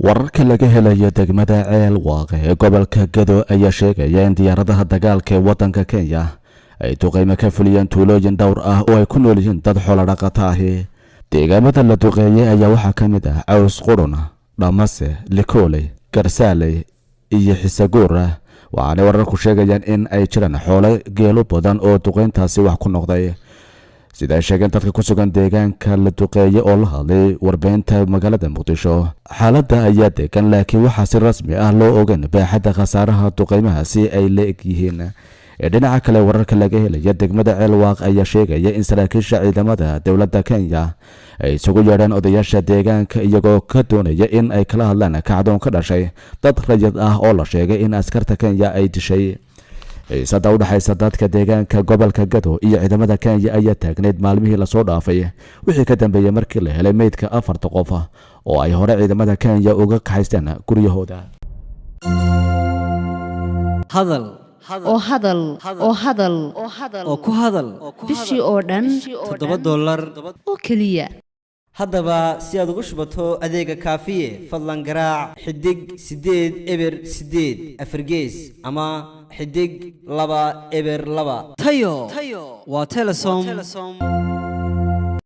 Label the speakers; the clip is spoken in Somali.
Speaker 1: Wararka laga helayo degmada Ceel Waaqe ee gobolka Gado ayaa sheegaya in diyaaradaha dagaalka ee waddanka Kenya ay duqeymo ka fuliyeen tuulooyin dhowr ah oo ay ku nool yihiin dad xoolo dhaqato ahi. Deegaamada la duqeeyey ayaa waxaa ka mid ah Caws Qurun, Dhamase, Likooley, Garsaaley iyo Xisaguura, waxaanay wararku sheegayaan in ay jiraan xoolo geelo badan oo duqeyntaasi wax ku noqday. Sida ay sheegeen dadka ku sugan deegaanka la duqeeyey oo la hadlay warbeynta magaalada Muqdisho, xaaladda ayaa degan, laakiin waxaa si rasmi ah loo ogeyn baaxadda khasaaraha duqeymahaasi ay la eg yihiin. Dhinaca kale, wararka laga helaya degmada Ceelwaaq ayaa sheegaya in saraakiisha ciidamada dowladda Kenya ay isugu yeedheen odayaasha deegaanka, iyagoo ka doonaya in ay kala hadlaan kacdoon ka dhashay dad rayid ah oo la sheegay in askarta Kenya ay dishay. Xiisada u dhexaysa dadka deegaanka gobolka Gado iyo ciidamada Kenya ayaa taagneyd maalmihii lasoo dhaafay, wixii ka dambeeyey markii la helay meydka afarta qof oo ay hore ciidamada Kenya uga kaxaysteen guryahooda.
Speaker 2: Hadal
Speaker 3: oo hadal oo hadal
Speaker 2: oo ku hadal
Speaker 3: bishii oo dhan
Speaker 2: $7
Speaker 3: oo keliya.
Speaker 2: Haddaba si aad ugu shubato adeega Kaafiye, fadlan garaac *808# ama *202. Tayo waa Telesom.